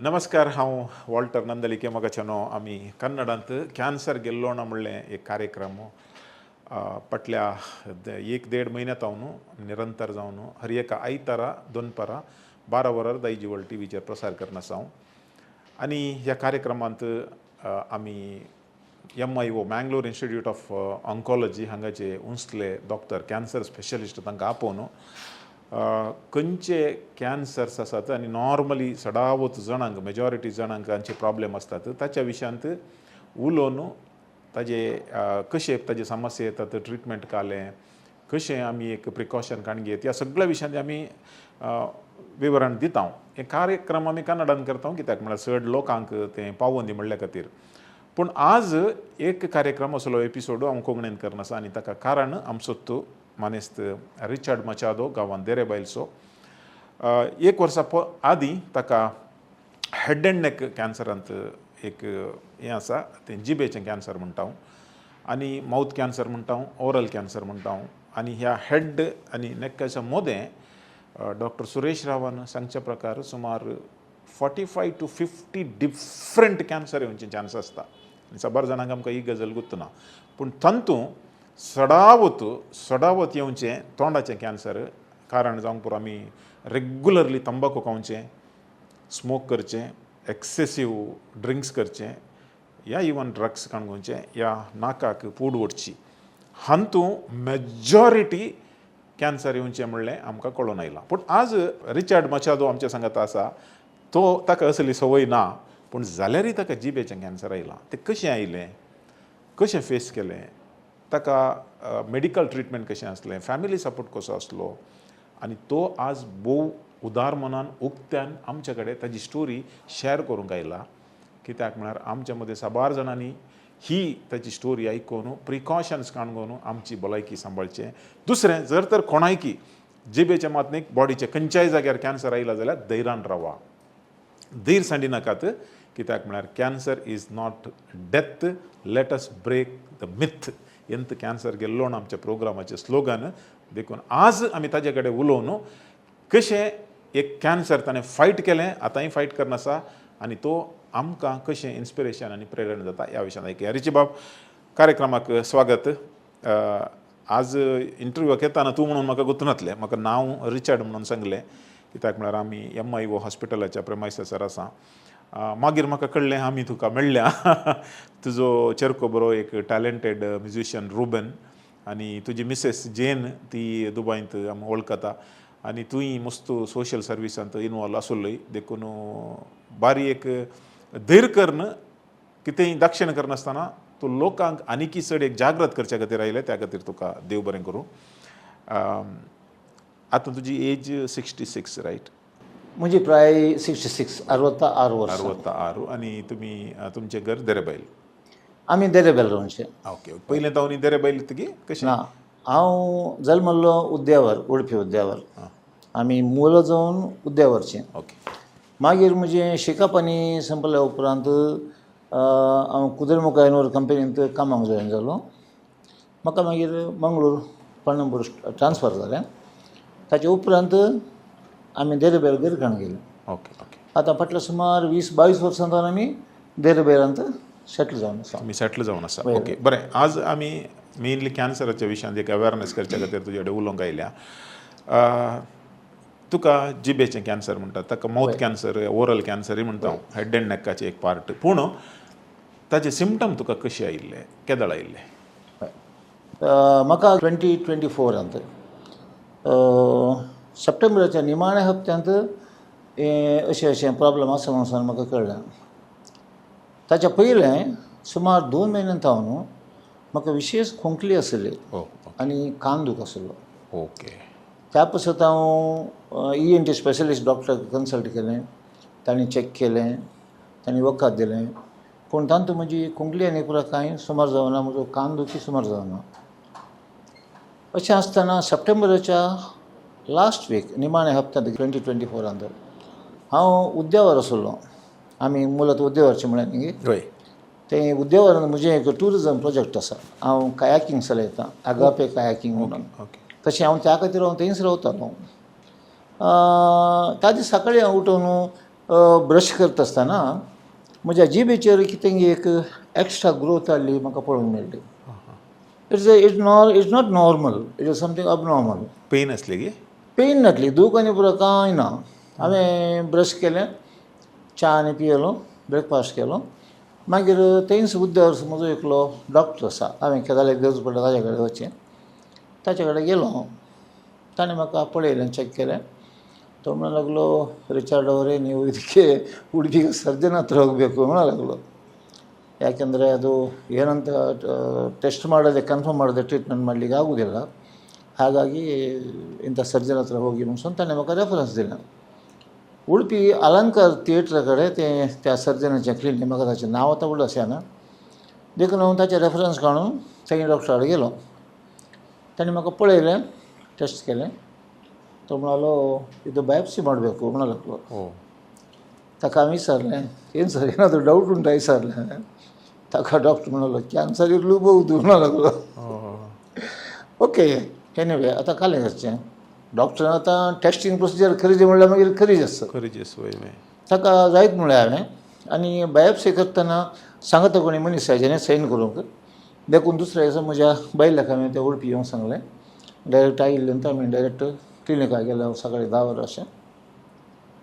नमस्कार, हांव वॉल्टर नंदलिके मगाचनो. आमी कन्नडांत कॅन्सर गेल्लोणा म्हणलें एक कार्यक्रम फाटल्या एक देड म्हयन्या जावन निरंतर जावन हर एका आयतारा दोनपारां 12 वरार दायजिवर्ल्ड टीव्हीचेर प्रसार करना आसा हांव. आनी ह्या कार्यक्रमांत आमी एमआयओ, मँगलोर इन्स्टिट्यूट ऑफ ऑन्कॉलॉजी हांगाचे उंचले डॉक्टर, कॅन्सर स्पेशलिस्ट तांकां आपोवन खंयचे कॅन्सर्स आसात आनी नॉर्मली सडावत जाणांक, मेजॉरिटी जाणांक हांचे प्रॉब्लेम आसतात, ताच्या विशयांत उलोवन ताजे कशे ताजे समस्या येतात, ट्रिटमेंट कालें, कशें आमी एक प्रिकॉशन काडून घेत, ह्या सगळ्या विशयांत आमी विवरण दिता. हे कार्यक्रम आमी कन्नडान करता कित्याक म्हळ्यार चड लोकांक तें पावोवन दी म्हणल्या खातीर. पूण आज एक कार्यक्रम असलो एपिसोड हांव कोंकणीन करना आसा आनी ताका कारण आमचो तो मानेस्त रिचर्ड मचादो, गांवांत देरेबायलचो. एक वर्सा आदीं ताका हेड अँड नेक कॅन्सरांत एक हें आसा, तें जिबेचें कॅन्सर म्हणटा हांव आनी मावथ कॅन्सर म्हणटा हांव, ओरल कॅन्सर म्हणटा हांव. आनी ह्या हेड आनी नेकाच्या मोदें डॉक्टर सुरेश रावान सांगच्या प्रकार सुमार 45 to 50 different cancer येवचे चान्स आसता आनी साबार जाणांक आमकां ही गजाल गुत्तना. पूण तातूंत सडावत सडावत येवचें तोंडाचें कॅन्सर कारण जावंक पुरो आमी रेगुलरली तंबाकू खावचें, स्मोक करचें, एक्सेसीव ड्रिंक्स करचें या इवन ड्रग्स काडून या नाकाक पूड ओडची. हातूंत मेजॉरिटी कॅन्सर येवचें म्हणलें आमकां कळून आयलां. पूण आज रिचर्ड मचादो आमच्या सांगात आसा. तो ताका असली संवय ना, पूण जाल्यारय ताका जिबेचें कॅन्सर आयलां. तें कशें आयलें, कशें फेस केलें, ताका मेडिकल ट्रिटमेंट कशें आसलें, फॅमिली सपोर्ट कसो आसलो आनी तो आज भोव उदार मनान उक्त्यान आमचे कडेन ताजी स्टोरी शेअर करूंक आयला. कित्याक म्हळ्यार आमच्या मदीं साबार जाणांनी ही ताची स्टोरी आयकून प्रिकॉशन्स काडून आमची भलायकी सांबाळचें. दुसरें, जर तर कोणायकी जिबेच्या मात न्ही, बॉडीच्या खंयच्याय जाग्यार कॅन्सर आयला जाल्यार धैर्यान रावा, धीर सांडी नाकात. कित्याक म्हळ्यार cancer is not death, let us break the myth. ಎಂತ कॅन्सर गेल्लो आमच्या प्रोग्रामाचें स्लोगन. देखून आज आमी ताजे कडेन उलोवन कशें एक कॅन्सर ताणें फायट केलें, आतांय फायट करना आसा आनी तो आमकां कशें इन्स्पिरेशन आनी प्रेरणा जाता ह्या विशयान आयकया. रिची बाब, कार्यक्रमाक स्वागत. आज इंटरव्यूक येताना तूं म्हणून म्हाका गुतनातलें, म्हाका नांव रिचर्ड म्हणून सांगलें, कित्याक म्हळ्यार आमी एमआयओ हॉस्पिटलाच्या प्रेमायसाचेर आसा. मागीर म्हाका कळ्ळें आमी तुका मेळ्ळ्या, तुजो चेरको बरो एक टॅलेंटेड म्युजिशियन रुबन आनी तुजी मिसेस जेन, ती दुबायंत आमी वळखता आनी तुंय मस्त सोशल सर्विसांत इनवॉल्व आसलोय. देखून बारी एक धैर्य करून कितेंय दक्षिण करनासतना तूं लोकांक आनीकी चड एक जागृत करच्या खातीर आयलें, त्या खातीर तुका देव बरें करूं. आतां तुजी एज 66, रायट? म्हजी प्राय 66, 66 वर्सां. 66. आनी तुमी तुमचें घर देरेबायल? आमी देरेबेल रावचे. ओके, पयलें तावनी देरेबायल तुगे कशें? ना, हांव जल्मल्लो उद्यावर, उडपी उद्यावर. आमी मुळां जावन उद्यावरचे. मागीर म्हजें शिकप आनी संपल्या उपरांत हांव कुद्रेमुख आयर्न कंपनींत कामाक जॉयन जालो. म्हाका मागीर मंगळूर पणंबूर ट्रान्सफर जालें. ताचे उपरांत आमी देरेबेल गिरखाण गेले. ओके ओके आतां फाटल्या सुमार 20-22 वर्सां जावन आमी देरेबेलांत सेटल जावन आसा. तुमी सेटल जावन आसा. ओके, बरें. आज आमी मेनली कॅन्सराच्या विशयांत एक अवेरनेस करच्या खातीर तुजे कडेन उलोवंक आयल्या. तुका जिबेचें कॅन्सर म्हणटात, ताका मावथ कॅन्सर, ओरल कॅन्सरय म्हणटा हांव, हेड अँड नेकाचें एक पार्ट. पूण ताजे सिमटम तुका कशे आयिल्ले, केदळ आयिल्ले? म्हाका 2024रांत सप्टेंबराच्या निमाण्या हप्त्यांत हें अशें अशें प्रॉब्लम आसा म्हणून म्हाका कळ्ळें. ताच्या पयलें सुमार 2 म्हयन्यां सावन म्हाका विशेश खोंकली आसली आनी कान दुख आसलो. त्या पासत हांव ईएनटी स्पेशलिस्ट डॉक्टराक कन्सल्ट केलें. तांणी चॅक केलें, तांणी वखद दिलें, पूण तातूंत म्हजी खोंकली आनी पुरो कांय सुमार जावना, म्हजो कान दुखी सुमार जावना. अशें आसतना सप्टेंबराच्या लास्ट वीक, निमाण्या हप्त्यांत, 2024रांत हांव उद्यावर आसलो. आमी मुलत उद्यावरचें म्हळ्यार न्ही. ते उद्यावरान म्हजें एक ट्युरिजम प्रोजेक्ट आसा. हांव कायाकींग चलयतां, आगापे कायाकींग म्हणून. तशें हांव त्या खातीर हांव थंयच रावतालो. त्या दीस सकाळीं हांव उठून ब्रश करता आसतना म्हज्या जिबेचेर कितें एक एक्स्ट्रा ग्रोथ आसली म्हाका पळोवंक मेळ्ळी. It's not normal, it is something abnormal. Pain आसली गी? पेन नासली, दूख आनी पुरो कांय ना. हांवें ब्रश केलें, च्या आनी पियेलो, ब्रेकफास्ट केलो. मागीर थंयच उद्यावर म्हजो एकलो डॉक्टर आसा, हांवें केदाळाय गरज पडटा ताजे कडेन वचचें. ताचे कडेन गेलो हांव. ताणें म्हाका पळयलें, चॅक केलें. तो म्हणूंक लागलो, "रिचार्ड ಅವರೇ, ನೀವು ಇದಕ್ಕೆ ಉಡುಪಿಗೆ ಸರ್ಜನ್ ಹತ್ರ ಹೋಗಬೇಕು" म्हणूंक लागलो. ಯಾಕೆಂದರೆ ಅದು ಏನಂತ ಟೆಸ್ಟ್ ಮಾಡದೆ, ಕನ್ಫರ್ಮ್ ಮಾಡದೆ ಟ್ರೀಟ್ಮೆಂಟ್ ಮಾಡಲಿಕ್ಕೆ ಆಗುವುದಿಲ್ಲ. ಹಾಗಾಗಿ ಇಂಥ ಸರ್ಜನ್ ಹತ್ರ ಹೋಗಿ म्हणून ताणें म्हाका रेफरन्स दिलें. उडपी अलंकार थिएटरा कडेन तें त्या सर्जनाचें क्लिनीक. म्हाका ताचें नांव आतां उडस येना. देखून हांव ताचें रेफरन्स काडून थंय डॉक्टरा कडेन गेलो. ताणें म्हाका पळयलें, टेस्ट केलें. तो म्हणालो, "ಇದು ಬಯಾಪ್ಸಿ ಮಾಡಬೇಕು" म्हणूंक लागलो. ताका हांवें विचारलें, "ಏನು ಸರ್, ಏನಾದರೂ ಡೌಟ್ ಉಂಟಾ?" ವಿಚಾರलें. ताका डॉक्टर म्हणालो, "कॅन्सर इरलूಬಹುದು" म्हणूंक लागलो. ओके, एनिवे, आतां कालें करचें? डॉक्टरान आतां टेस्टिंग प्रोसिजर खरी म्हणल्यार मागीर खरी आसता. खरी वय वय. ताका जायत म्हणलें हांवें. आनी बायोप्सी करतना सांगता कोणी मनीस जाय जेणे सैन करूंक. देखून दुसऱ्या दिसा म्हज्या बायलेक हांवें ते उडपी येवंक सांगलें. डायरेक्ट आयिल्ले नंतर आमी डायरेक्ट क्लिनिकाक गेले सकाळी 10 वरां अशें.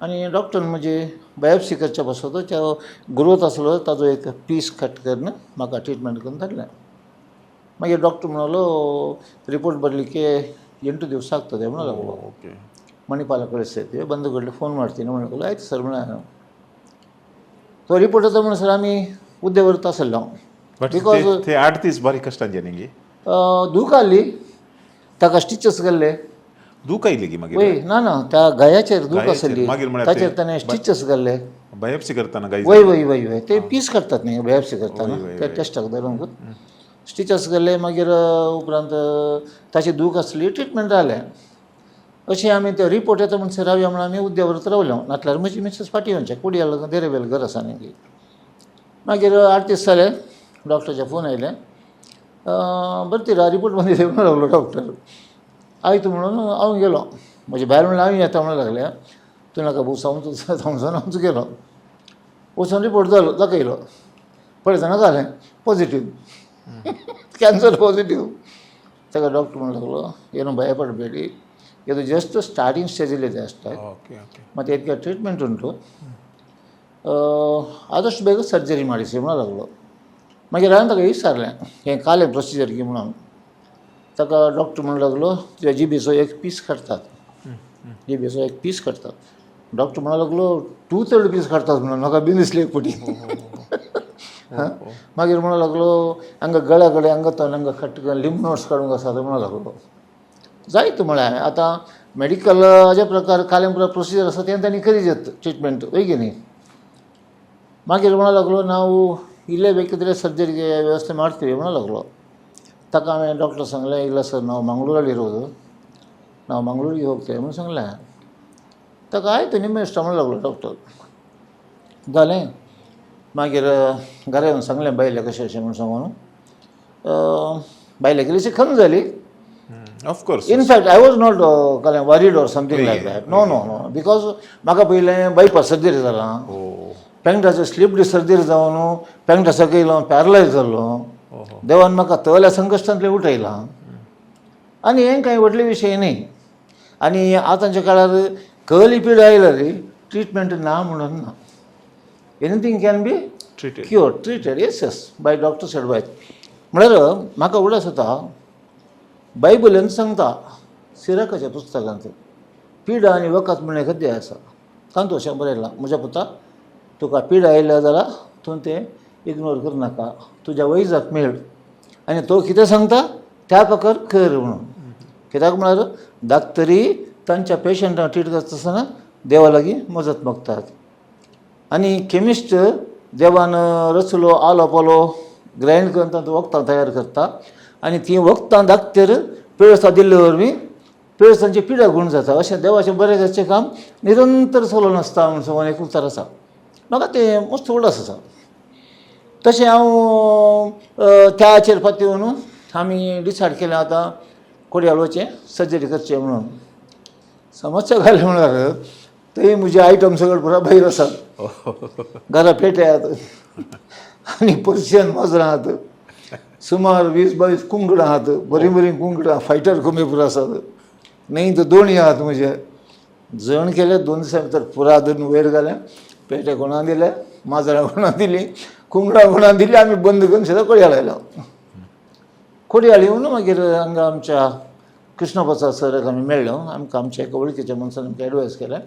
आनी डॉक्टरान म्हजी बायोप्सी करच्या पासत तो ग्रोथ आसलो ताजो एक पीस कट करून म्हाका ट्रिटमेंट करून धाडलें. मागीर डॉक्टर म्हणालो, रिपोर्ट ಬರಲಿಕ್ಕೆ 8 ದಿವಸ ಆಗ್ತದೆ म्हणूंक लागलो. ಮಣಿಪಾಲ ಕಳಿಸ್ತಾ ಬಂದ ಕೂಡಲೇ ಫೋನ್ ಮಾಡ್ತೀನಿ म्हणूंक. ಆಯ್ತು ಸರ್ म्हणलें. तो रिपोर्ट येता म्हणसर आमी उद्देवर आसलो. बट because ते 8 दीस भारी कश्टांचे न्ही? दूख आसली, ताका स्टिचस घाल्ले. दूख आयली की मागीर? वय, ना ना, त्या गायाचेर दूख गायाचेर, आसली. मागीर म्हळ्यार ताचेर ताणें स्टिचस घाल्ले. बायोप्सी करतना गाय? वय वय वय वय, ते पीस काडटात न्ही बायोप्सी करतना. वय, वय, ते टेस्टाक धरून स्टिचस घाल्ले. मागीर उपरांत ताची दूख आसली, ट्रिटमेंट जालें. अशें आमी ते रिपोर्ट येता म्हणसर रावया म्हणून आमी उद्यावरच रावले. नातल्यार म्हजी मिसेस फाटीं येवचें, कुडयाल देरेबेल घर आसा न्ही. मागीर 8 दीस जाले, डॉक्टराचे फोन आयले, "ಬರ್ತೀರಾ, रिपोर्ट ಬಂದಿದೆ" म्हणूंक लागलो डॉक्टर. आयत म्हणून हांव गेलो. म्हजे बायल म्हणलें, हांव येता म्हणूंक लागलें. तूं नाका भोव, हांव हांवच गेलो. वचून रिपोर्ट जालो, दाखयलो. पळयतना जालें पॉझिटीव, कॅन्सर पॉझिटीव. ताका डॉक्टर म्हणूंक लागलो, "ಏನು ಭಯ ಪಡಬೇಡಿ, ಇದು ಜಸ್ಟ್ ಸ್ಟಾರ್ಟಿಂಗ್ ಸ್ಟೇಜಲ್ಲಿದೆ ಅಷ್ಟೇ. ಓಕೆ ಓಕೆ ಮತ್ತು ಇದಕ್ಕೆ ಟ್ರೀಟ್ಮೆಂಟ್ ಉಂಟು, ಆದಷ್ಟು ಬೇಗ ಸರ್ಜರಿ ಮಾಡಿಸಿ" म्हणूंक लागलो. मागीर हांवें ताका विचारलें, हें कालें प्रोसिजर की म्हणून. ताका डॉक्टर म्हणूंक लागलो, तुज्या जिबेचो एक पीस काडटात, जिबेचो एक पीस काडटात. डॉक्टर म्हणूंक लागलो, 2/3 पीस काडटात म्हणून. म्हाका बी दिसली एक फावटी. हां, मागीर म्हणूंक लागलो, हांगा गळ्या कडेन हांगा तो हांगा कट लिम्फ नोड्स काडूंक आसा म्हणूंक लागलो. जायत म्हळें हांवें. आतां मेडिकल अशा प्रकार कालें प्रोसिजर आसा तें तांणी करी जाता ट्रिटमेंट, वय की न्ही? मागीर म्हणूंक लागलो, ನಾವು ಇಲ್ಲೇ ಬೇಕಿದ್ದರೆ ಸರ್ಜರಿಗೆ ವ್ಯವಸ್ಥೆ ಮಾಡ್ತೀವಿ म्हणूंक लागलो. ताका हांवें डॉक्टर सांगलें, "ಇಲ್ಲ ಸರ್, ನಾವು ಮಂಗಳೂರಲ್ಲಿ ಇರೋದು, ನಾವು ಮಂಗಳೂರಿಗೆ ಹೋಗ್ತೇವೆ" म्हणून सांगलें. ताका "ಆಯಿತು, ನಿಮ್ಮ ಇಷ್ಟ" म्हणूंक लागलो डॉक्टर. जालें, मागीर घरा येवन सांगलें बायलेक अशें अशें म्हणून सांगून. बायलेक इल्लीशी खंत जाली. Of course. In fact, I was not worried or something like that. No, no, no, because म्हाका पयलें बायपास सर्जरी जालां. पँक्टाचो स्लीप सर्जरी जावन पँक्टा सकयल हांव पॅरलायज जाल्लो. देवान म्हाका तल्या संकश्टांतलें उठयलां आनी हें कांय व्हडले विशय न्ही. आनी आतांच्या काळार कहली पिडा आयल्यार ट्रिटमेंट ना म्हणून ना. Anything can be treated. Cure, treated, yes, by doctor's advice. म्हळ्यार म्हाका उगडास जाता, बायबलान सांगता, सिराकाच्या पुस्तकांत पिडा आनी वखद म्हणून एक अध्याय आसा. तातूंत अशें बरयलां, "म्हज्या पुता, तुका पिडा आयल्या जाल्यार तूं तें इग्नोर करनाका. तुज्या वैजाक मेळ आनी तो कितें सांगता त्या प्रकार कर" म्हणून. कित्याक म्हळ्यार डाक्टरी तांच्या पेशंटांक ट्रीट करता आसतना देवा लागीं मजत मागतात आनी केमिस्ट देवान रचलो आलो पालो ग्रायंड करून तांतूं वखदां तयार करता आनी तीं वखदां डाक्टर पिळसा दिल्ले वरवीं पिळसांची पिडा गूण जाता. अशें देवाचें बरें करचें काम निरंतर चलोवन आसता म्हणून सांगून एक उतर आसा. म्हाका तें मस्त उगडास आसा. तशें हांव त्याचेर पातयेवन आमी डिसायड केलें, आतां कोडयाळ वचचें, सर्जरी करचें म्हणून. समस्या घाली म्हळ्यार थंय म्हजे आयटम सगळे पुरा भायर आसात. घरा पेटे आहात आनी पर्शियन माजरां आहात, सुमार 20-22 कुंकडां आहात, बरीं बरीं कुंकडां, फायटर कोंबे पुरा आसात, न्हय तर दोणी आहात म्हजे. जण केले 2 दिसां भितर पुरा धरून वयर घालें, पेटे कोणा दिले, माजरां कोणा दिली, कुंकडां कोणा दिली, आमी बंद करून सगळं कोडयाळ आयलो. कोडयाळ येवन मागीर हांगा आमच्या कृष्णप्रसाद सराक आमी मेळ्ळो. आमकां आमच्या एका वळखीच्या मनशान आमकां एडवायस केलें.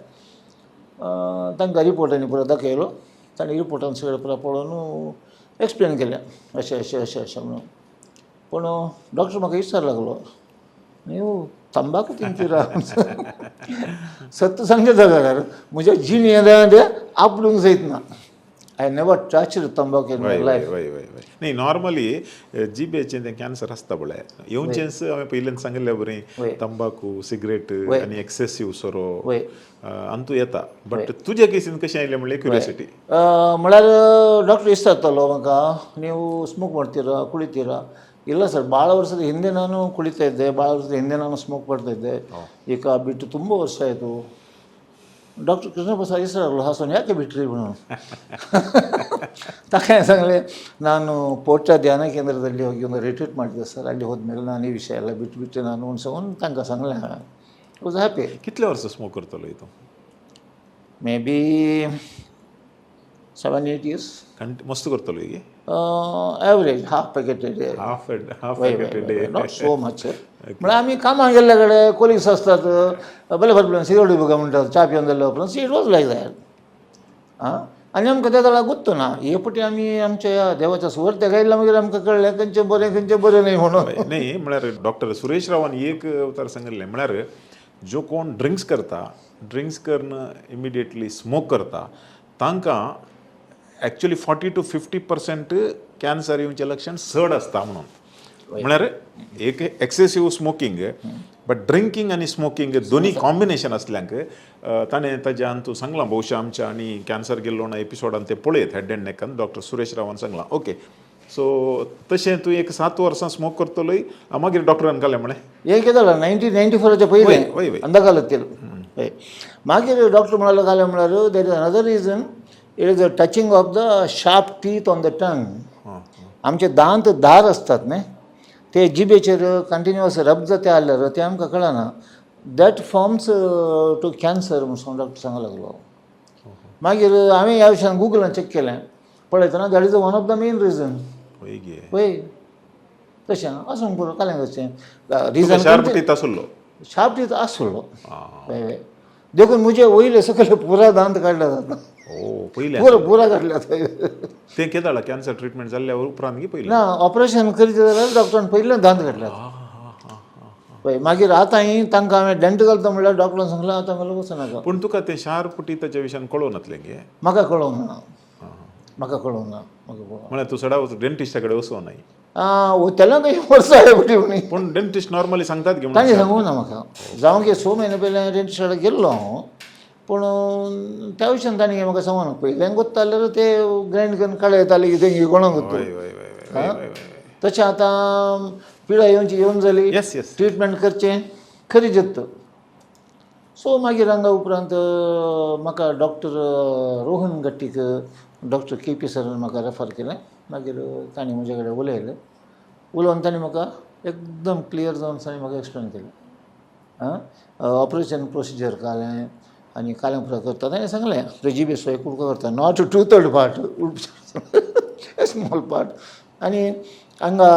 तांकां रिपोर्टांनी पुरो दाखयलो, तांणी रिपोर्टान सगळें पुरो पळोवन एक्सप्लेन केलें अशें अशें अशें अशें म्हणून. पूण डॉक्टर म्हाका विचार लागलो, ನೀವು ತಂಬಾಕು ತಿಂತೀರಾ? सत्य सांगचें जाल्यार म्हज्या जिणेंत तें आपडूंक सयत ना. I never touched ತಂಬಾಕು in my life. वय वय वय, न्ही, नॉर्मली जिबेचें तें कॅन्सर आसता पळय येवचेंच, हांवें पयल्यान सांगिल्ले बरी, तंबाकू, सिगरेट आनी एक्सेसीव सोरो अंतू येता. बट तुजे केसीन कशें आयलें म्हणल्यार क्युरियोसिटी. म्हळ्यार ಡಾಕ್ಟ್ರ್ ಇಷ್ಟಾಗ್ತಲ್ಲ म्हाका, ನೀವು ಸ್ಮೋಕ್ ಮಾಡ್ತೀರಾ, ಕುಡಿತೀರಾ? ಇಲ್ಲ ಸರ್, ಭಾಳ ವರ್ಷದ ಹಿಂದೆ ನಾನು ಕುಡಿತಾ ಇದ್ದೆ, ಭಾಳ ವರ್ಷದ ಹಿಂದೆ ನಾನು ಸ್ಮೋಕ್ ಮಾಡ್ತಾ ಇದ್ದೆ, ಈಗ ಬಿಟ್ಟು ತುಂಬ ವರ್ಷ ಆಯಿತು. ಡಾಕ್ಟರ್ ಕೃಷ್ಣಪ್ರಸಾದ್ ಹೆಸರಲ್ಲ ಹಾಸನ್ ಯಾಕೆ ಬಿಟ್ರಿ ಇವನು? ತಾಕೆ सांगले, ನಾನು ಪೋಟ ಧ್ಯಾನ ಕೇಂದ್ರದಲ್ಲಿ ಹೋಗಿ ಒಂದು ರಿಟ್ರೀಟ್ ಮಾಡಿದ್ದೆ ಸರ್, ಅಲ್ಲಿ ಹೋದ್ಮೇಲೆ ನಾನು ಈ ವಿಷಯ ಎಲ್ಲ ಬಿಟ್ಟು ಬಿಟ್ಟು ನಾನು ಒಂದು ಸೌಂಡ್ ತಾಂಕ सांगलें. Was happy. कितले वर्सां स्मोक करतलो तूं? May be 7-8 years. कंट मस्त करतलो की? Average half packet a day. Half half packet day. Not so much. म्हळ्यार आमी कामाक गेल्ले कडेन कोलिग्स आसतात, बरें बरें सिगरेट बघा म्हणटात, च्या पिवन जाल्या उपरांत. It was like that. आं, आनी आमकां त्या वेळार गुत्तो ना. हे पटी आमी आमच्या देवाच्या सुवार्ते गायल्या, मागीर आमकां कळ्ळें खंयचें बरें, खंयचें बरें न्हय म्हणून. न्ही, म्हळ्यार डॉक्टर सुरेश रावान एक उतर सांगिल्लें, म्हळ्यार जो कोण ड्रिंक्स करता, ड्रिंक्स करून इमिडिएटली स्मोक करता, तांकां actually 40 to 50% cancer येवचें लक्षण चड आसता म्हणून. म्हळ्यार एक एक्सेसीव स्मोकींग, बट ड्रिंकींग आनी स्मोकींग दोनी कॉम्बिनेशन आसल्यांक ताणें ताज्यान तूं सांगलां. भोवशा आमच्या आनी कॅन्सर गेल्लो ना एपिसोडान ते पळयत, हेड अँड नेकान डॉक्टर सुरेश रावान सांगलां. ओके, सो तशें तूं एक 7 वर्सां स्मोक करतलोय, मागीर डॉक्टरान घालें म्हळें? हे कितें जालें, 1994च्या वय, वय, पयलें वय. अंधकालतील. हय, मागीर डॉक्टर म्हणालो घालें म्हळ्यार there is another reason, it is a touching of the sharp teeth on the tongue. आमचे दांत दार असतात न्ही, ते जिबेचेर कंटिन्युअस रब जाते आल्यार ते आमकां कळना, that forms to cancer म्हणून डॉक्टर सांगूंक लागलो. मागीर हांवें ह्या विशयान गुगलान चॅक केलें, पळयतना that is one of the main reason. वय गे. पळय, तशें आसूंक पुरो, कालें कशें. तुका शार्प रिजन टीथ आसलो? शार्प टीथ आसलो. हय हय, देखून म्हजे वयले सकयले पुरा दांत काडले जाता. ओ, पयलें? पुरा पुरा काडल्यात. तें केदाळा, कॅन्सर ट्रिटमेंट जाल्ल्या उपरांत की पयलें? ना, ऑपरेशन करीत जाल्यार डॉक्टरान पयलें दांत काडल्यात. पळय, मागीर आतां ही तांकां हांवें डेंट घालता म्हणल्यार डॉक्टरान सांगलें, आतां म्हणल्यार वचनाका. पूण तुका तें शार्प टिथाच्या विशयान कळोवं नातलें गे? म्हाका कळोंक ना, म्हाका कळोंक ना, म्हाका कळोंक. म्हळ्यार तूं सदांच डेंटिस्टा कडेन वचूं नाय? आं, तेन्ना काही वर्सां आहे पटी. पूण डेंटिस्ट नॉर्मली सांगतात की? तांणी सांगूंक ना म्हाका. जावं की 6 म्हयने पयलीं डेंटिस्टा कडेन गेल्लो हांव, पूण त्या विशयान तांणी म्हाका सांगूंक ना. पयल्यान गोत्ता जाल्यार ते ग्रायंड करून काडा येताले, कितें कोणाक गोत्ता. वय वय वय वय वय. तशें आतां पिडा येवची येवन जाली. येस येस ट्रिटमेंट करचें खरी जत्त. सो मागीर हांगा उपरांत म्हाका डॉक्टर रोहन गट्टीक डॉक्टर के पी सरान म्हाका रेफर केलें. मागीर तांणी म्हजे कडेन उलयलें, उलोवन तांणी म्हाका एकदम क्लियर जावन तांणी म्हाका एक्सप्लेन केलें. आं, ऑपरेशन प्रोसिजर कालें आनी कालें पुरो करता. ताणें सांगलें, तुजे जिबेचो एक कुडको करता, not two third part, small part, आनी हांगा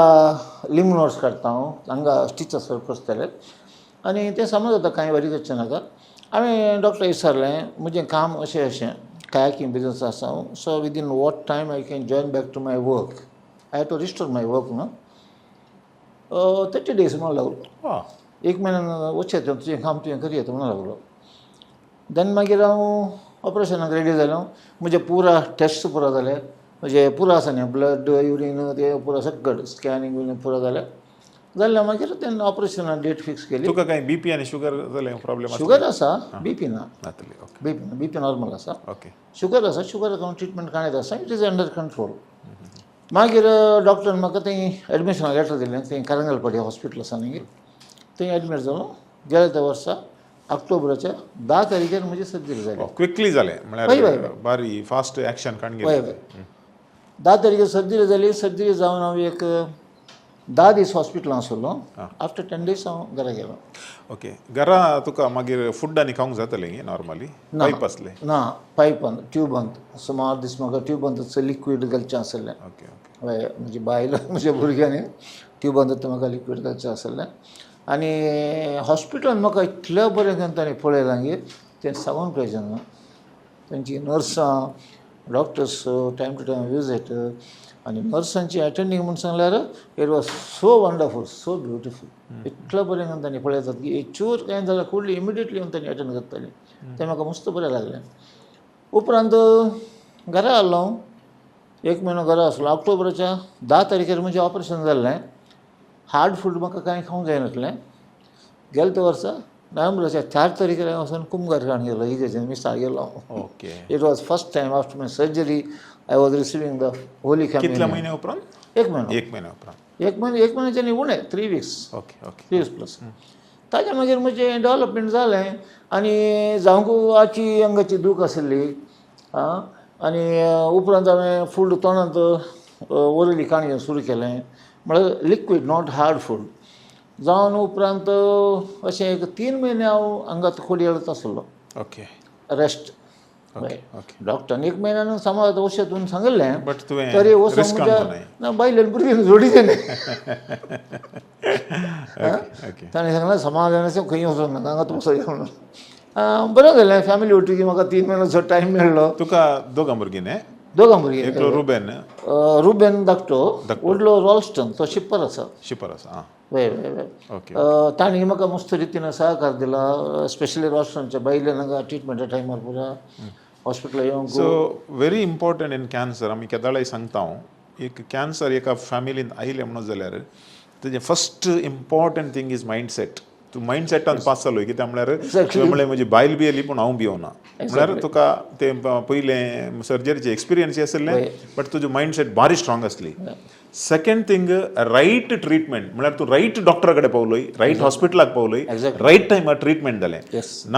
लिम्फ नोड्स काडटा हांव, हांगा स्टिचस करतले आनी तें समज जाता, कांय वरी करचें नाका. हांवें डॉक्टर विचारलें, म्हजें काम अशें अशें कायाकींग बिजनस आसा हांव, so within what time I can join back to my work? I have to restore my work न्हू. 30 days म्हणूंक लागलो. एक म्हयन्यान वचें तुजें काम तुवें करी म्हणूंक लागलो. देन मागीर हांव ऑपरेशनाक रेडी जालो. म्हजे पुरा टेस्ट पुरा जाले, म्हजे पुरा आसा न्ही, ब्लड, युरीन, ते पुरा सगळें स्कॅनिंग बिनींग पुरा जालें. जालें मागीर तेन्ना ऑपरेशना डेट फिक्स केली. तुका कांय बीपी आनी शुगर जालें प्रॉब्लेम? शुगर आसा, बीपी ना. नातली, ओके. बीपी ना, बीपी नॉर्मल आसा. शुगर आसा, शुगराक हांव ट्रिटमेंट काडीत आसा, it is under control. मागीर डॉक्टरान म्हाका थंय एडमिशन लेटर दिलें. थंय करंगलपाडी हॉस्पिटल आसा न्ही, थंय एडमीट जालो गेल्या त्या वर्सा. ऑक्टोबराच्या 10 तारखेर म्हजी सर्जरी जाली. क्विकली जालें. हय, म्हळ्यार हय. बारी फास्ट एक्शन काडून हय. गेलें. हय, 10 तारखेर सर्जरी जाली. सर्जरी जावन हांव एक 10 दीस हॉस्पिटलान आसलो. आफ्टर 10 डेज हांव घरा गेलो. ओके, घरा तुका मागीर फूड आनी खावंक जातलें नॉर्मली? ना. पायप आसलें? ना, पायपान, ट्युबांत. सुमार दीस म्हाका ट्युबांत लिक्वीड घालचें आसलें. ओके ओके हय, म्हजी बायल, म्हज्या भुरग्यांनी ट्युबांत म्हाका लिक्वीड घालचें आसलें. आनी हॉस्पिटलान म्हाका इतलें बरें तांणी पळयलां की तें सांगून प्रयोजन ना. तांची नर्सां, doctors, time to time visit आनी नर्सांची अटेंडींग म्हूण सांगल्यार it was so wonderful, so beautiful. इतलें बरें तांणी पळयतात की एक चूर कांय जाल्यार कुडली इमिडिएटली येवन तांणी अटेंड करताली. तें म्हाका मस्त बरें लागलें. उपरांत घरा आयलो हांव. एक म्हयनो घरा आसलो. ऑक्टोबराच्या 10 तारखेर म्हजें ऑपरेशन जाल्लें. हार्ड फूड म्हाका कांय खावंक जायनासलें. गेले त्या वर्सा नोव्हेंबराच्या 4 तारखेर हांव वचून कुमगार खाण गेलो. इगर्जेन मिसाक गेलो हांव. It was first time after my surgery I was receiving the Holy कितल्या Communion. म्हयन्या उपरांत? एक म्हयनो. एक म्हयन्या उपरांत. एक म्हयनो, एक म्हयन्याच्या न्ही उणें, 3 weeks. Okay okay 3 weeks plus. ताच्या मागीर म्हजें डेवलपमेंट जालें आनी जावंक आची अंगाची दूख आशिल्ली. आं, आनी उपरांत हांवें फूड तोंडांत ओरली खाण सुरू केलें, म्हळ्यार लिक्वीड, not hard food. जावन उपरांत अशें एक 3 म्हयने हांव हांगात खोडयेळत आसलो. रेस्ट. ओके ओके डॉक्टरान एक म्हयन्यान सांबाळ औषध म्हणून सांगिल्लें. बट तुवें तरी वचून रिस्क म्हज्या आणलो? ना, बायलेन भुरग्यांनी जोडिचें न्ही. ओके ओके ताणें सांगलें, समाधानाचें खंय वचूंक नाका, हांगा तूं या म्हणून. बरें जालें, फॅमिली वटुकी म्हाका 3 म्हयन्याचो टायम मेळ्ळो. तुका दोगां भुरगीं न्ही? दोगां भुरगीं. एकलो रुबेन. रुबेन धाकटो, व्हडलो रॉल्स्टन, तो शिप्पर आसा. शिपर आसा, आं. वय वय वय तांणी म्हाका मस्त रितीन सहकार दिला. स्पेशली रॉल्स्टनच्या बायलेन हांगा ट्रिटमेंटा टायमार पुरा हॉस्पिटलाक येवंक. So very important in cancer, आमी केदाळाय सांगता हांव, एक कॅन्सर एका फॅमिलीन आयलें म्हणून जाल्यार तेजें first important thing is mindset. तूं मायंड सेटान पास जालो. कित्याक म्हळ्यार तुवें म्हणलें, म्हजी बायल भियेली पूण हांव भियोना. म्हळ्यार तुका तें पयलें सर्जरीचें एक्सपिरियन्स आशिल्लें, बट तुजें मायंड सेट बारी स्ट्रॉंग आसली. सेकंड थिंग, रायट ट्रिटमेंट, म्हळ्यार तूं रायट डॉक्टरा कडेन पावलोय, रायट हॉस्पिटलाक पावलोय, रायट टायमार ट्रिटमेंट जालें.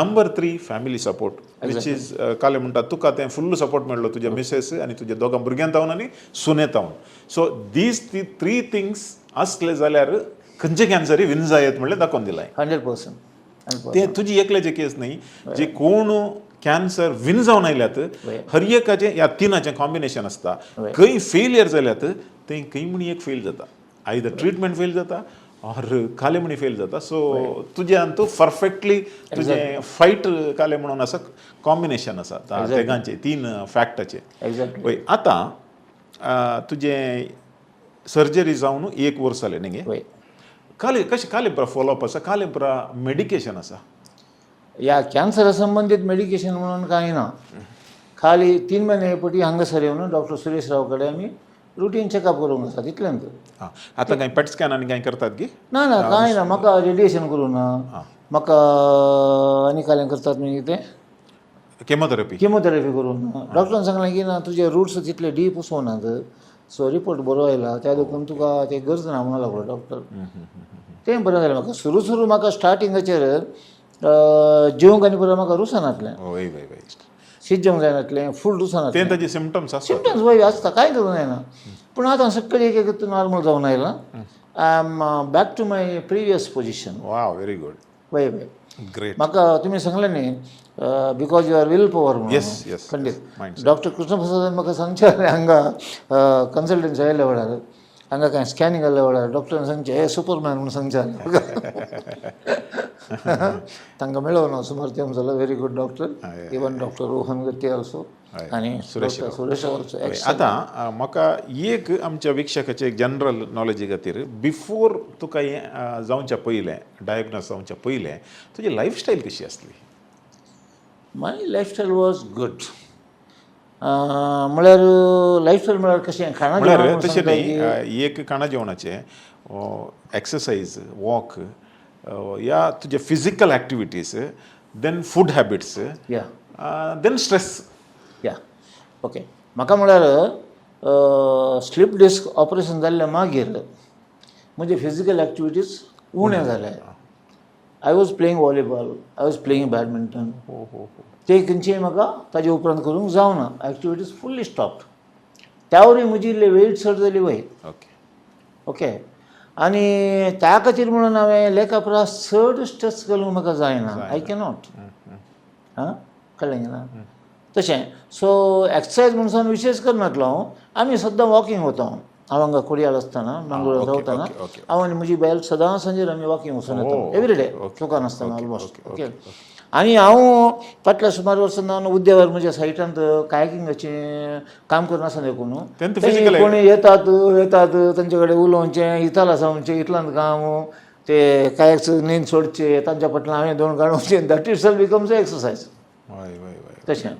Number 3, family support, which is काले म्हणटा, तुका तें फुल्ल सपोर्ट मेळ्ळो तुज्या मिसेस आनी तुज्या दोगां भुरग्यां तावन आनी सुने तावन. सो these ती थ्री थिंग्स आसले जाल्यार खंयचे कॅन्सरूय विन जायत म्हणलें दाखोवन दिलां. 100%. ते तुजी एकल्याचे केस न्ही, जे कोण कॅन्सर विन जावन आयल्यात, हर एकाचें ह्या तिनाचें कॉम्बिनेशन आसता. खंय फेलियर जाल्यात थंय खंय म्हण एक फेल जाता, आयदर ट्रिटमेंट फेल जाता ऑर काले म्हणी फेल जाता. सो तुज्यान तूं परफेक्टली तुजें फायट काले म्हणून आसा, कॉम्बिनेशन आसा तेगांचे, तीन फॅक्टाचे. वय, आतां तुजें सर्जरी जावन एक वर्स जालें न्ही गे? वय. काले कशें काले पुरा फॉलोअप आसा, काले पुरा मेडिकेशन आसा? ह्या कॅन्सरा संबंदीत मेडिकेशन म्हणून कांय ना. खाली 3 म्हयने पटी हांगासर येवन डॉक्टर सुरेश राव कडेन आमी रुटीन चॅकअप करूंक आसा, तितलेंच. आं, आतां कांय पेट स्कॅन आनी कांय करतात की? ना ना, कांय ना. म्हाका रेडिएशन करूं ना. म्हाका आनी कालें करतात मागीर तें केमोथेरपी. किमोथेरपी करूं ना. डॉक्टरान सांगलें की ना, तुजे रुट्स तितले डीप वचूनात. सो रिपोर्ट बरो आयला, त्या देखून तुका तें गरज ना म्हणून लागलो डॉक्टर. तें बरें जालें म्हाका. सुरू सुरू म्हाका स्टार्टिंगाचेर जेवंक आनी बरें म्हाका रुचनासलें. वय वय वय शीत जेवंक जायनासलें, फूड रुचनासलें. ते ताजे सिमटम्स आसतात. सिमटम्स वय आसता, कांय करूं जायना. पूण आतां सगळें एक एक नॉर्मल जावन आयलां. I am back to my previous position. वा, व्हेरी गुड. वय वय ग्रेट. म्हाका तुमी सांगलें न्ही, because your will power म्हणून. येस येस खंडीत. मायंड डॉक्टर कृष्णप्रसादान म्हाका सांगचें आसलें, हांगा कन्सल्टन्सी आयल्या वेळार, हांगा कांय स्कॅनिंग जाल्ल्या वेळार डॉक्टरान सांगचें, हे सुपरमॅन म्हणून सांगचें आसलें. तांकां मेळोन सुमार तेंप जालो. Very good doctor, even Doctor Rohan Gatti also आनी सुरेश. Doctor Suresh also. आतां म्हाका एक आमच्या वीक्षकाचे एक जनरल नॉलेजी खातीर, बिफोर तुका हें जावच्या पयलें, डायग्नोज जावच्या पयलें तुजी लायफस्टायल कशी आसली? My lifestyle was good. म्हळ्यार लायफस्टायल म्हळ्यार कशें, खाणा म्हळ्यार जेवणां तशें सांगता न्ही की एक खाणा जेवणाचें, एक्सरसायज, वॉक या तुजे physical activities, then food habits, then stress. या, ओके. म्हाका म्हळ्यार स्लीप डिस्क ऑपरेशन जाल्ल्या मागीर म्हजे फिजिकल एक्टिविटीज उणें जाले. I was playing volleyball, I was playing badminton. हो हो हो. ते खंयचेय म्हाका ताजे उपरांत करूंक जावना. एक्टिविटीज फुल्ली स्टॉप्ड. त्या वरवीं म्हजी इल्ली वेट चड जाली वयर. ओके, आनी त्या खातीर म्हणून हांवें लेखा परस चड स्ट्रेस घालूंक म्हाका जायना. I cannot. आं, कळ्ळें ना तशें. सो एक्सरसायज म्हणून विशेश करनातलो हांव. आमी सद्दां वॉकिंग वता. हांव हांगा कोडियाल आसतना, मंगळूर रावतना, हांव आनी म्हजी बायल सदां सांजेर आमी वॉकिंग वचून येता एवरी डे, चुकान आसतना ऑलमोस्ट. ओके, आनी हांव फाटल्या सुमार वर्सां उद्यावर म्हज्या सायटांत कायकिंगाचें काम करून आसा देखून तेंत physical कोणी येतात येतात, तांचे कडेन उलोवचें, इतल आसा म्हणचें, इतल्यान काम ते कांयच न्हीद सोडचे, तांच्या फाटल्यान हांवें दोन काडूचे, that itself becomes a exercise. हय हय हय तशें.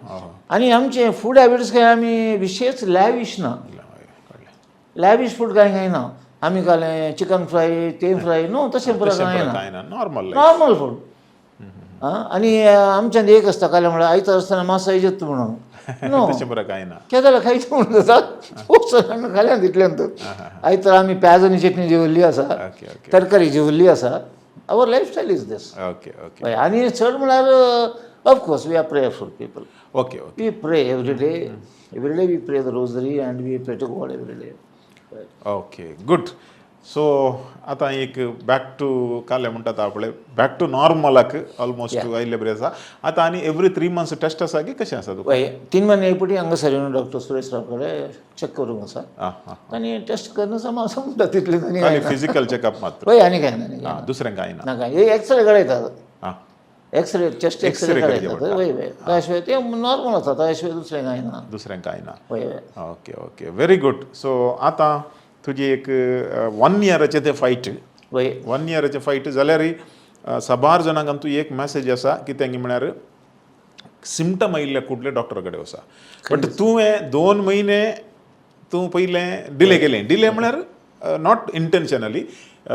आनी आमचें फूड हॅबिट्स काय आमी विशेश लॅविश ना. हय, कळ्ळें. लॅविश फूड कांय खायना आमी. कालें चिकन फ्राय, तें फ्राय न्हू, तशें पुरो तशें कांय बरें ना. कांय ना, नॉर्मल. Normal food. आं, आनी आमच्यांत एक आसता कालें म्हळ्यार आयतार आसतना मासा येता म्हणून न्हू. तशें बरें कांय ना. कितें जाल्यार खायचें म्हणून जाता, खूब सगळ्यांना खाल्यात तितल्यान. तर आयतार आमी प्याज आनी चटणी जेवल्ली आसा, ओके ओके तरकारी जेवल्ली आसा. Our lifestyle is this. Okay okay हय, आनी चड म्हळ्यार of course we are prayerful people. Okay okay We pray every day. Every day we pray the rosary and we pray to God every day. Okay, good. So आतां एक back two काले म्हणटा पळय, back two नॉर्मलाक almost आयिल्ले बरें आसा आतां. आनी every 3 months taste आसा की कशें आसा तुका? हय, 3 म्हयने एक फावटी हांगासर येवन डॉक्टर सुरेश राव कडेन चॅक करूंक आसा. आं आं आनी टेस्ट करून आसा म्हणटा तितलें आनी खाली कांय ना. फिजिकल चॅकअप मात्र. हय, आनी कांय ना, आनी कांय आं, दुसरें कांय ना. ना, कांय. X-ray काडयतात. X ray, chest x ray x ray करचे काडयतात. पडटा. हय हय, त्या शिवाय ते नॉर्मल आसा, त्या शिवाय दुसरें कांय ना. दुसरें कांय ना. हय हय. Okay okay very good. So आतां तुजी एक वन इयराचें तें फायट, वन इयराचें फायट जाल्यार साबार जाणांक तूं एक मॅसेज आसा कितें म्हळ्यार सिमटम आयिल्ल्या कुडले डॉक्टर कडेन वचा. बट तुवें 2 म्हयने तूं पयलें डिले केलें. डिले म्हळ्यार not intentionally.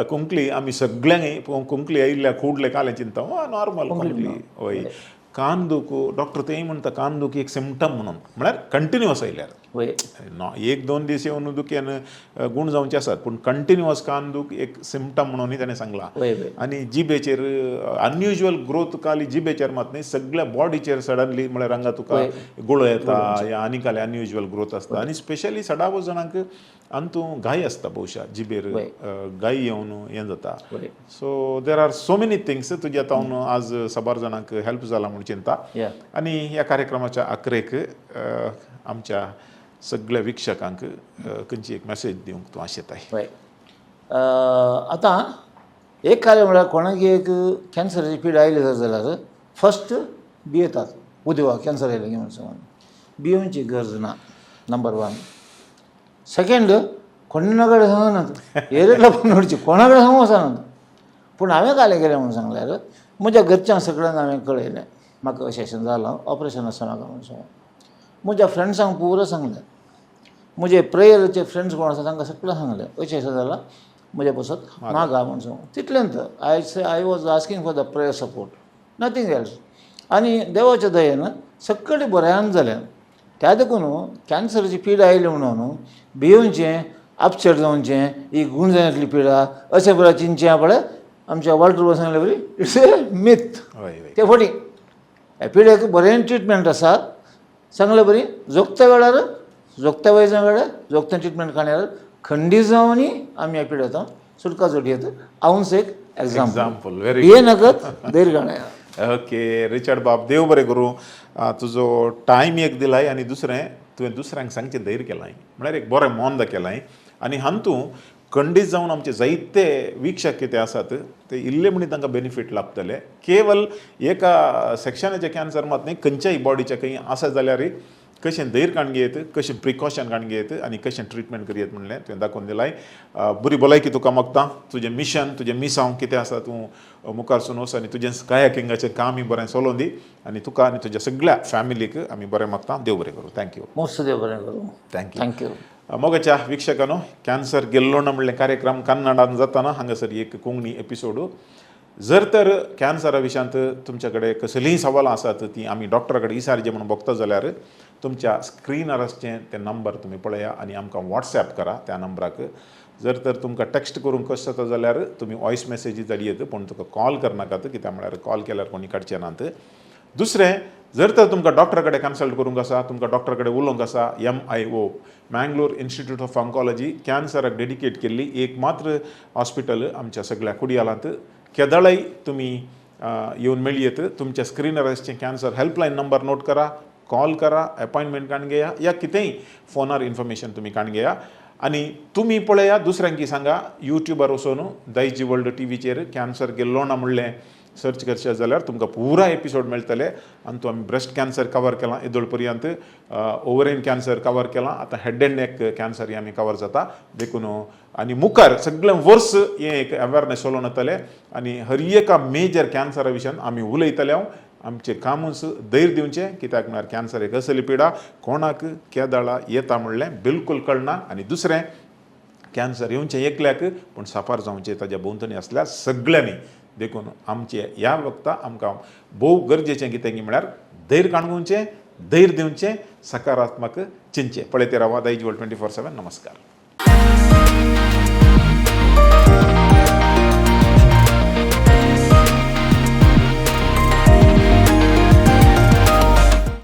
खोंकली आमी सगळ्यांक खोंकली आयिल्ल्या कुडले कालें चिंता, नॉर्मल खोंकली. हय, कान दूख डॉक्टर तेय म्हणटा कान दूख एक सिमटम म्हणून, म्हळ्यार कंटिन्युअस आयल्यार. ना एक दोन दीस येवन दुखयान गूण जावचे आसात, पूण कंटिन्युअस कान दूख एक सिमटम म्हणूनय ताणें सांगलां. हय हय आनी जिबेचेर अनयुज्युअल ग्रोथ, खाली जिबेचेर मात न्ही, सगळ्या बॉडीचेर सडनली, म्हळ्यार हांगा तुका गुळो येता या आनी काले अनयुज्युअल ग्रोथ आसता. आनी स्पेशली सडावो जाणांक अंतू घाय आसता, बहुशा जिबेर घाय येवन हें जाता. So there are so many things. तुज्या तावन आज साबार जाणांक हेल्प जाला म्हूण चिंता. आनी ह्या कार्यक्रमाच्या अखरेक आमच्या सगळ्या वीक्षकांक खंयची एक मॅसेज दिवंक तूं आशेताय? हय, आतां एक कार्य म्हळ्यार कोणाक एक कॅन्सराची पिडा आयली जर जाल्यार फस्ट भियेतात, उदवा कॅन्सर आयलें म्हणून सांगून. भियोवची गरज ना, नंबर वन. सेकेंड, कोणा कडेन सांगनात, एरेला पण नोडची, कोणा कडेन सांगूंक वचनात. पूण हांवें कालें केलें म्हणून सांगल्यार म्हज्या घरच्यांक सगळ्यांक हांवें कळयलें, म्हाका अशें अशें जालां, ऑपरेशन आसा म्हाका म्हणून सांगून. म्हज्या फ्रेंड्सांक पुरो सांगलें, म्हजे प्रेयराचे फ्रेंड्स कोण आसा तांकां सगळें सांगलें, अशें अशें जालां, म्हज्या पासत मागा म्हणून सांगून. तितलेंच. I say I was asking for the prayer support, nothing else. आनी देवाच्या दयेन सगळें बऱ्यान जालें. त्या देखून कॅन्सराची पिडा आयली म्हणून भियोवचें, अपसेट जावचें, ही गूण जायनातली पिडा अशें बरें चिंतचें पळय, आमच्या वॉल्टर सांगले बरी, it's a myth. हय हय ते फटी. ह्या पिडेक बरें ट्रिटमेंट आसा. सांगले बरी जोगत्या वेळार जोगत्या वयजा वेळार जोगतें ट्रिटमेंट काडल्यार खंडीत जावनी आमी ह्या पिडेंत सुटका जोडयेत. हांवूच एक एग्जाम्पल. एग्जाम्पल, व्हेरी भिये नाकात, धैर्य काडया. ओके रिचर्ड बाब, देव बरें करूं. तुजो टायम एक दिलाय आनी दुसरें तुवें दुसऱ्यांक सांगचें धैर्य केलां, म्हळ्यार एक बरें मन दाखयलां. आनी हातूंत खंडीत जावन आमचे जायते वीक्षक कितें आसात ते इल्ले म्हणी तांकां बेनिफीट लाभतले. केवल एका सेक्शनाचे कॅन्सर मात न्ही, खंयच्याय बॉडीचे खंय आसा जाल्यार कशें धैर्य काडून घेयत, कशें प्रिकॉशन काडून घेयत आनी कशें ट्रिटमेंट करयत म्हणलें तुवें दाखोवन दिलाय. बरी भलायकी तुका मागता. तुजें मिशन, तुजें मिसांव कितें आसा, तूं मुखार सून वच आनी तुजें कायाकिंगाचें कामय बरें चलोवन दी. आनी तुका आनी तुज्या सगळ्या फॅमिलीक आमी बरें मागता. देव बरें करूं. Thank you. मोस्त देव बरें करूं. Thank you. Thank you. मोगाच्या वीक्षकांनो, कॅन्सर गेल्लो म्हणलें कार्यक्रम कन्नडान जाताना हांगासर एक कोंकणी एपिसोड. जर तर कॅन्सरा विशयांत तुमच्या कडेन कसलीय सवालां आसात, ती आमी डॉक्टरा कडेन विचारचें म्हणून बघता जाल्यार तुमच्या स्क्रिनार आसचें ते नंबर तुमी पळया आनी आमकां वॉट्सॅप करा त्या नंबराक. जर तर तुमकां टॅक्स्ट करूंक कश्ट जाता जाल्यार तुमी वॉयस मॅसेजी धाडयेत, पूण तुका कॉल करनाकात, कित्याक म्हळ्यार कॉल केल्यार कोणी काडचे नात. दुसरें, जर तर तुमकां डॉक्टरा कडेन कन्सल्ट करूंक आसा, तुमकां डॉक्टरा कडेन उलोवंक आसा, MIO, Mangalore institute of oncology, कॅन्सराक dedicate केल्ली एक मात्र हॉस्पिटल आमच्या सगळ्या कुडियालांत. केदळाय तुमी येवन मेळयेत. तुमच्या स्क्रिनार आसचें कॅन्सर हेल्पलायन नंबर नोट करा, कॉल करा, अपॉयंटमेंट काडून घेया या कितेंय फोनार इन्फॉर्मेशन तुमी काडून घेया. आनी तुमी पळया, दुसऱ्यांकी सांगा. युट्यूबार वचून दायजी वर्ल्ड टीव्हीचेर कॅन्सर गेल्लो ना म्हणलें सर्च करशात जाल्यार तुमकां पुरा एपिसोड मेळटले. आनी तो आमी ब्रेस्ट कॅन्सर कवर केलां येदोळ पर्यंत, ओवरियन कॅन्सर कवर केलां, आतां हेड अँड नेक कॅन्सर ही आमी कवर जाता. देखून आनी मुखार सगळें वर्स हें एक अवेरनेस चलोवन वतलें आनी हर एका मेजर कॅन्सरा विशयान आमी उलयतले. हांव आमचें कामूच धैर्य दिवचें, कित्याक म्हळ्यार कॅन्सर एक असली पिडा, कोणाक केदळा येता म्हणलें बिलकूल कळना. आनी दुसरें, कॅन्सर येवचें एकल्याक, पूण साफार जावचें ताज्या भोंवतणी आसल्या सगळ्यांनी. देखून आमचे ह्या वखता आमकां भोव गरजेचें कितें की म्हळ्यार धैर्य काणगुवचें, धैर्य दिवचें, सकारात्मक चिंतचें. पळयत रावा दायज वर्ल्ड 24/7. नमस्कार.